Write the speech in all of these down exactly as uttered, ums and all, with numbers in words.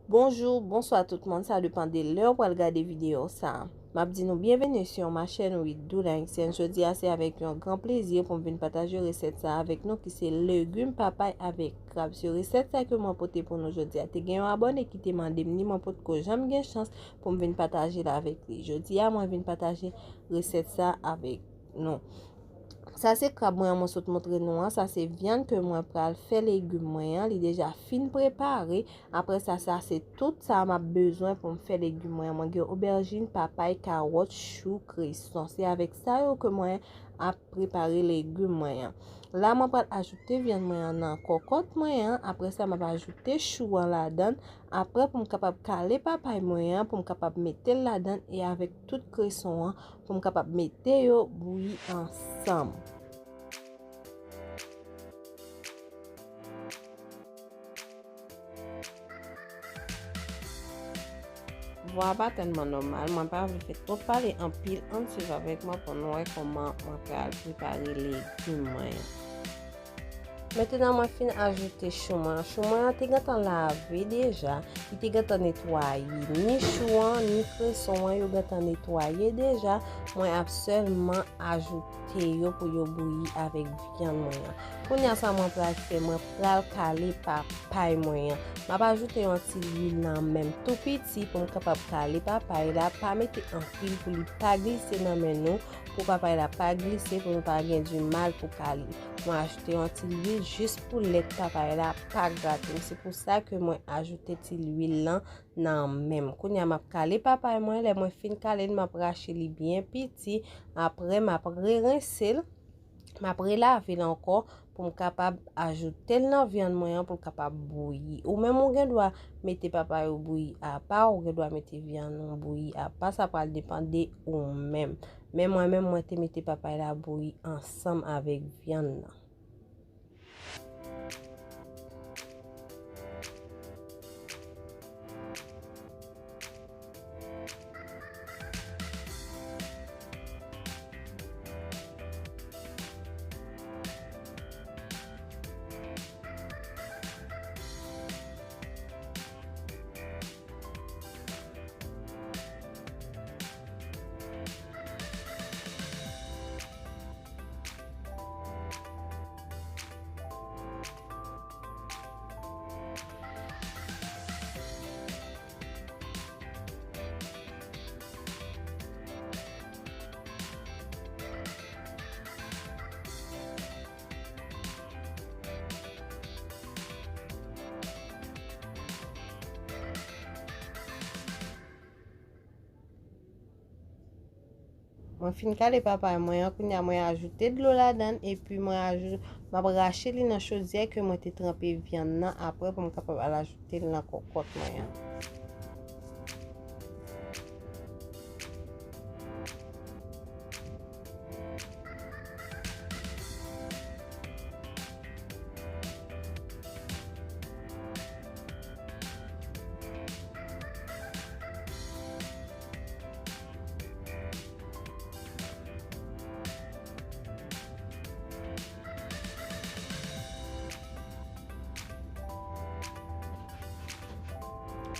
Bonjou, bonswa tout moun, sa depann de lè w pral gade videyo sa a. M ap di nou byenveni sou ma chèn Wi Doulin Haïtienne. Jodi a se avèk yon gran plezi pou m vin pataje resèt sa a avèk nou ki se legim papay avèk krab. Se resèt sa ke mwen pote pou nou jodi a. Te gen yon abòne ki te mande m ni mwen potko janm gen chans pou m vin pataje l avèk li. Jodi a mwen vin pataje resèt sa avèk nou. Sa se krab mwen an mwen sot montre nou an. Sa se vyann ke mwen pral fè legim mwen an. Li deja fin prepare. Apre sa, sa se tout sa m ap bezwen pou m fè legim mwen an. Mwen gen obèjin, papay, kawòt, chou, kreson. Se avèk sa yo ke mwen ap prepare legim mwen an. La, mwen pral ajoute vyann mwen an nan kòkòt mwen an. Apre sa, m ap ajoute chou an ladan l. Apre, pou m kapab kale papay mwen an, pou m kapab mete l ladan l e avèk tout kreson an, pou m kapab mete yo bouyi ansanm. Vwa a pa tèlman nòmal, mwen pa vle fè twòp pale anpil, ann swiv avèk mwen pou nou wè kòman mwen pral prepare legim mwen an. Mentnan mwen fin ajoute chou mwen an. Chou mwen an te gentan lave deja, li te gentan netwaye. Ni chou an, ni kreson an, yo gentan netwaye deja. Mwen ap sèlman ajoute yo pou yo bouyi avèk vyann mwen an. Kounye a sa mwen pral fè, mwen pral kale papay mwen an. M ap ajoute yon ti lwil nan men m tou piti pou m kapab kale papay la. Pa mete anpil pou li pa glise nan men nou, pou papay la pa glise, pou nou pa gen di mal pou kale. Mwen ajoute yon ti lwil jis pou lèt papay la pa grate m. Se pou sa ke mwen ajoute ti lwil lan nan men m. Kounye a m ap kale papay mwen. Lè mwen fin kale l, m ap rache li byen piti. Apre, m ap rerense l. M ap relave l ankò pou m kapab ajoute l nan vyann mwen an pou l kapab bouyi. Ou menm ou gen dwa mete papay ou bouyi apa, ou gen dwa mete vyann ou bouyi apa, sa pral depann de ou menm. Men mwen menm, mwen te mete papay la bouyi ansanm avèk vyann nan. Mwen fin kale papay mwen an, kounye a mwen ajoute dlo ladan l, epi mwen ajoute, m ap rache li nan chodyè ke mwen te tranpe vyann nan apre pou m kapab al ajoute l nan kòkòt mwen an.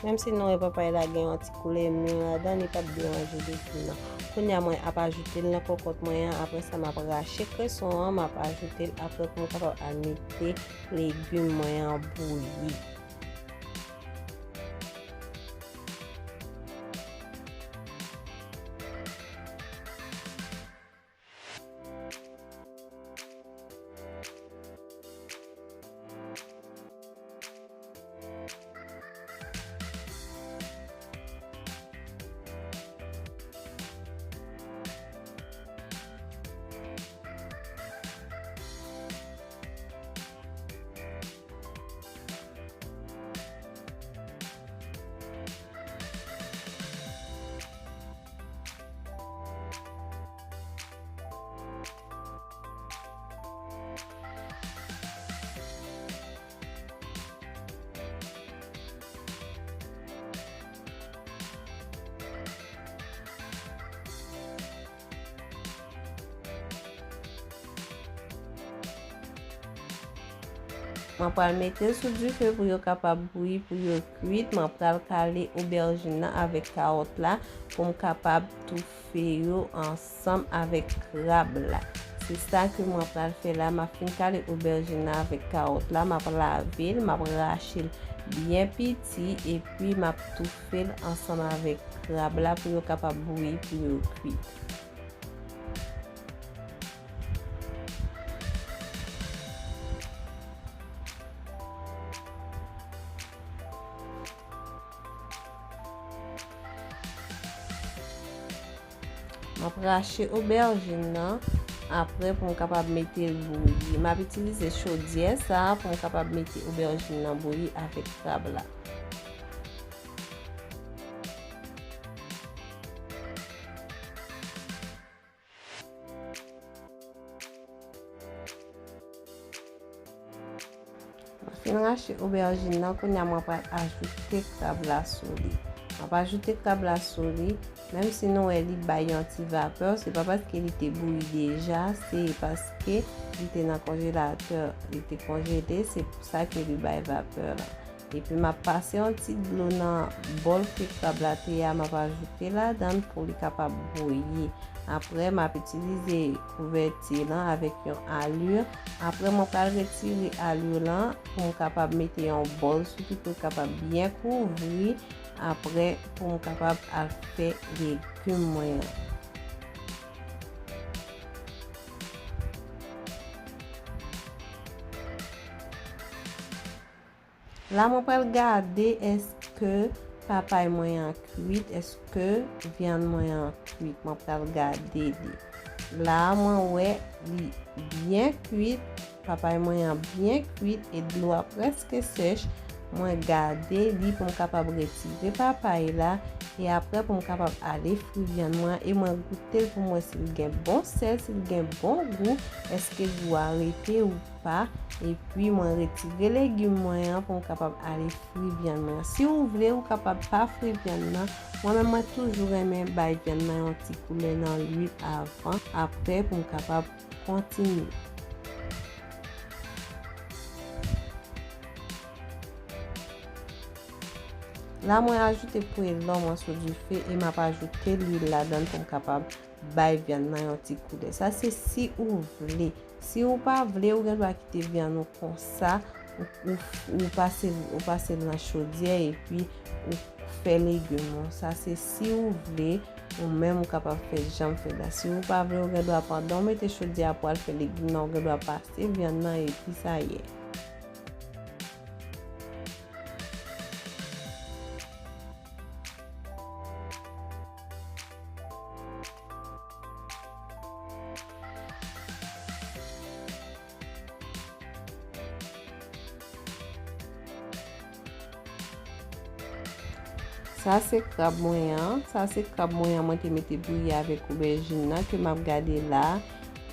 Menm si nou wè papay la gen yon ti koulè mi ladan, li p ap deranje legume nan. Kounye a mwen ap ajoute l nan kòkòt mwen an. Apre sa, m ap rache kreson an, m ap ajoute l apre pou m kapab al mete legume mwen an bouyi. Mwen pral mete l sou dife pou yo kapab bouyi, pou yo kwit. Mwen pral kale obèjin nan avèk kawòt la pou m kapab toufe yo ansanm avèk krab la. Se sa ke mwen pral fè la. M ap fin kale obèjin nan avèk kawòt la. M ap lave l, m ap rache l byen piti, epi m ap toufe l ansanm avèk krab la pou yo kapab bouyi, pou yo kwit. M ap rache obèjin nan apre pou m kapab mete l bouyi. M ap itilize chodyè sa a pou m kapab mete obèjin nan bouyi avèk krab la. Mwen fin rache obèjin nan, kounye a mwen pral ajoute krab la sou li. Mwen ap ajoute krab la sou li, menm si nou wè li bay yon ti vapè, se pa paske li te bouyi deja, se paske li te nan konjelatè, li te konjele, se pou sa ke li bay vapè la. Epi m ap pase yon ti dlo nan bòl ke krab la te ye a, m ap ajoute ladan l pou li kapab bouyi. Apre, m ap itilize kouvèti lan avèk yon alur. Apre, mwen pral retire alur lan pou m kapab mete yon bòl sou li pou l kapab byen kouvri. Apre, pou m kapab al fè legim mwen an. La, mwen pral gade èske papay mwen an kwit, èske vyann mwen an kwit. Mwen pral gade li. La, mwen wè li byen kwit, papay mwen an byen kwit e dlo a prèske sèch. Mwen gade li pou m kapab retire papay la e apre pou m kapab ale fri vyann mwen e mwen goute l pou m wè si l gen bon sèl, si l gen bon gou, èske gou a rete ou pa. Epi mwen retire legim mwen an pou m kapab ale fri vyann mwen. Si w vle, ou kapab pa fri vyann nan. Mwen menm, mwen toujou renmen bay vyann nan yon ti koulè nan lwil avan, apre pou m kapab kontinye. La, mwen ajoute pwelò mwen sou dife e m ap ajoute lwil ladan l pou m kapab bay vyann nan yon ti koulè. Sa se si ou vle. Si ou pa vle, ou gen dwa kite vyann ou konsa, ou, ou, ou pase, ou pase l nan chodyè epi ou fè legim ou. Sa se si ou vle, ou menm ou kapab fè jan m fè la. Si ou pa vle, ou gen dwa pandan w mete chodyè a pou al fè legim nan, ou gen dwa pase vyann nan epi sa ye. Sa se krab mwen an. Sa se krab mwen an mwen te mete bouyi avèk obèjin nan ke m ap gade la.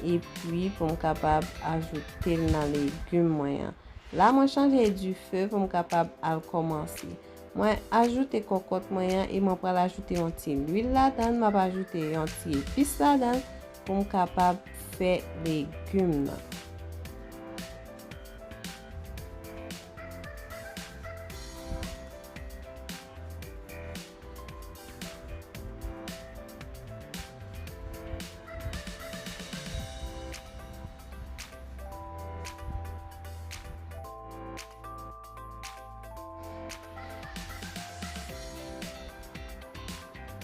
Epi pou m kapab ajoute l nan legim mwen an. La, mwen chanje dife pou m kapab al kòmanse. Mwen ajoute kòkòt mwen an e mwen pral ajoute yon ti lwil ladan l. M ap ajoute yon ti epis ladan l pou m kapab fè legim nan.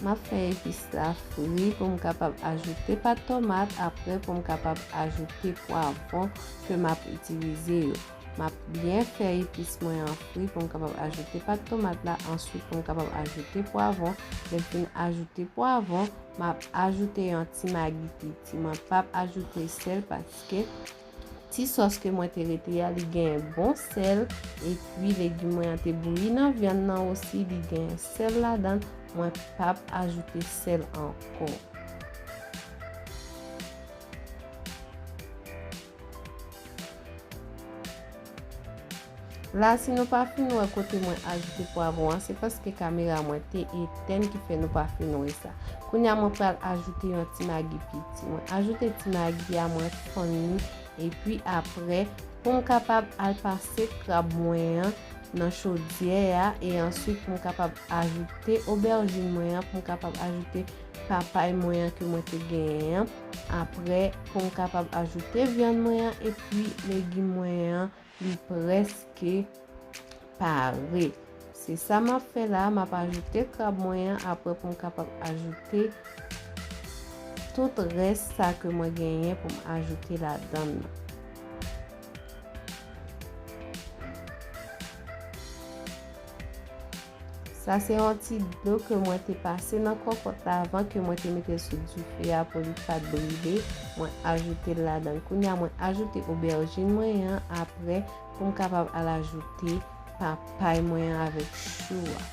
M ap fè epis la fri pou m kapab ajoute pat tomat, apre pou m kapab ajoute pwavwon ke m ap itilize yo. M ap byen fè epis mwen an fri pou m kapab ajoute pat tomat la, answit pou m kapab ajoute pwavwon. Lè m fin ajoute pwavwon, m ap ajoute yon ti magi piti. Mwen p ap ajoute sèl paske ti sòs ke mwen te rete a, li gen bon sèl, epi legim mwen an te bouyi nan vyann nan osi, li gen sèl ladan l. Mwen p ap ajoute sèl ankò. La, si nou pa fin wè kote mwen ajoute pwavwon an, se paske kamera mwen te etèn ki fè nou pa fin wè sa. Kounye a, mwen pral ajoute yon ti magi piti. Mwen ajoute ti magi a, mwen fann li, epi apre, Pou m kapab al pase krab mwen an nan chodyè a, e answit pou m kapab ajoute obèjin mwen an, pou m kapab ajoute papay mwen an ke mwen te genyen an. Apre, pou m kapab ajoute vyann mwen an epi legim mwen an, li prèske pare. Se sa m ap fè la, m ap ajoute krab mwen an, apre pou m kapab ajoute tout rès sa ke mwen genyen pou m ajoute ladan l nan. Sa se yon ti dlo ke mwen te pase nan kòkòt la avan ke mwen te mete l sou dife a pou li pa t brile. Mwen ajoute l ladan l. Kounye a, mwen ajoute obèjin mwen an apre pou m kapab al ajoute papay mwen an avèk chou a.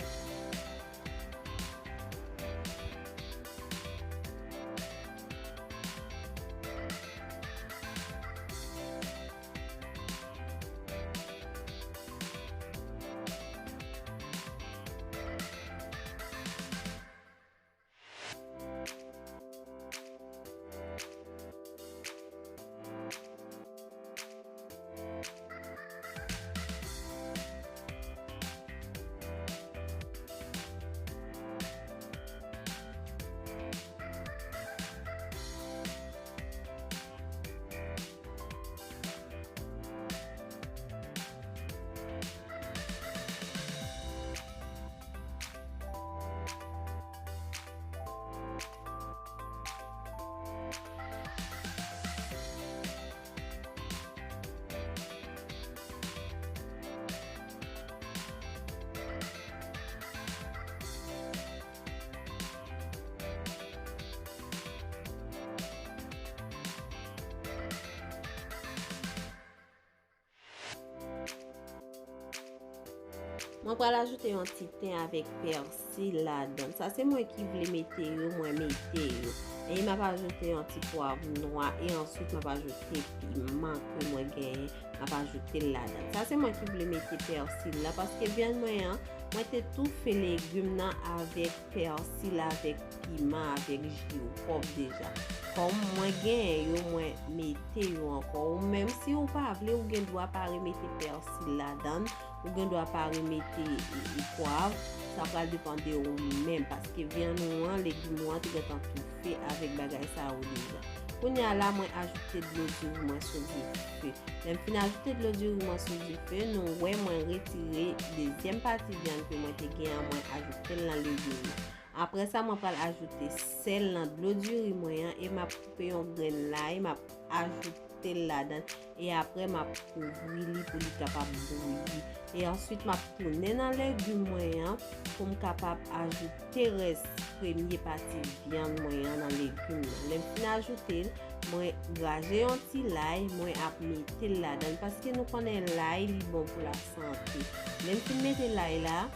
Mwen pral ajoute yon ti ten avèk pèsi ladan. Sa se mwen ki vle mete yo, mwen mete yo. E m ap ajoute yon ti pwav nwa e answit m ap ajoute piman ke mwen genyen, m ap ajoute l ladan. Sa se mwen ki vle mete pèsi la paske vyann mwen an, mwen te toufe legim nan avèk pèsi la, avèk piman, avèk jiwòp deja. Kòm mwen genyen yo, mwen mete yo ankò. Ou menm, si ou pa vle, ou gen dwa pa remete pèsi ladan l, ou gen dwa pa remete e, e pwav. Sa pral depann de ou menm, paske vyann ou an, legim ou an te gentan toufe avèk bagay sa yo deja. Kounye a la, mwen ajoute dlo diri mwen sou dife. Lè m fin ajoute dlo diri mwen sou dife, nou wè mwen retire dezyèm pati vyann ke mwen te gen an, mwen ajoute l nan legim nan. Apre sa, mwen pral ajoute sèl nan dlo diri mwen an e m ap koupe yon grenn lay, m ap ajoute l ladan l e apre m ap kouvri li pou li kapab bouyi. E answit, m ap tounen nan legim mwen an pou m kapab ajoute rès premye pati vyann mwen an nan legim nan. Lè m fin ajoute l, mwen graje yon ti lay, mwen ap mete l ladan l paske nou konnen lay, li bon pou lasante. Lè m fin mete lay la,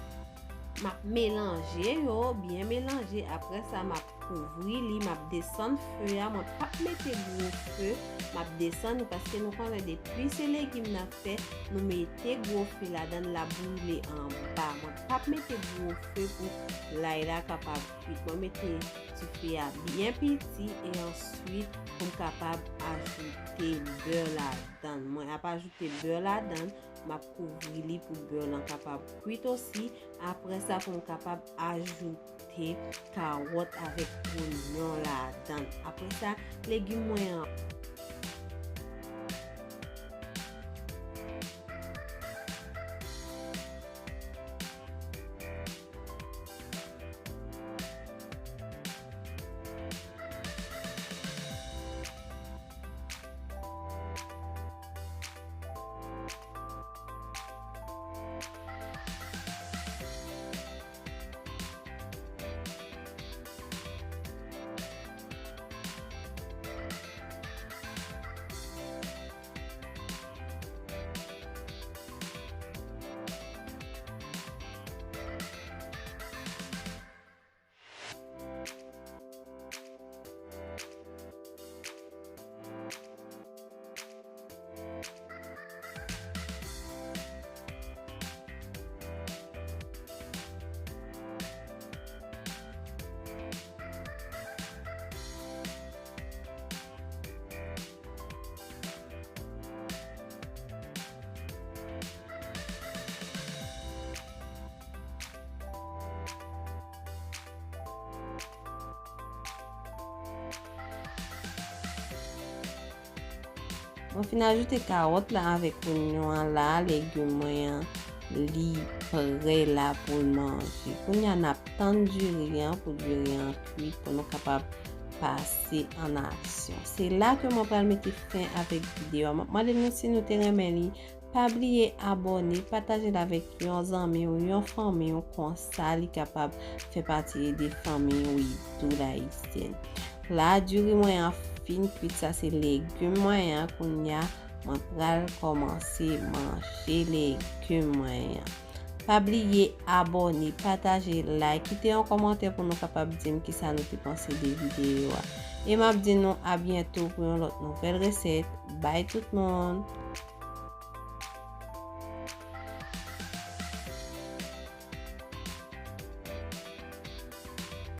m ap melanje yo, byen melanje. Apre sa, m ap kouvri li, m ap desann fe a. Mwen p ap mete gwo fe, m ap desann li paske nou konnen depi se legim nan fè, nou mete gwo fe ladan l, l ap boule anba. Mwen p ap mete gwo fe pou lay la kapab kwit. Mwen mete ti fe a byen piti e answit pou m kapab ajoute bè ladan l. Mwen ap ajoute bè ladan l, m ap kouvri li pou bè lan kapab kwit osi. Apre sa, pou m kapab ajoute kawòt avèk onyon ladan l. Apre sa, legim mwen an. Mwen fin ajoute kawòt la avèk onyon an la, legim mwen an, li prè la pou l manje. Kounye a n ap tann diri an pou diri an kwi pou nou kapab pase an aksyon. Se la ke mwen pral mete fen avèk videyo a. M ap mande nou si nou te renmen li, pa bliye abòne, pataje l avèk yon zanmi w, yon fanmi w, konsa li kapab fè pati de fanmi Wi Tou Layisyèn. La, diri mwen an fin kwit, sa se legim mwen an. Kounye a, mwen pral kòmanse manje legim mwen an. Pa bliye abòne, pataje, like, kite yon kòmantè pou nou kapab di m kisa nou te panse de videyo a. E m ap di nou a byento pou yon lòt nouvèl resèt. Bay tout moun!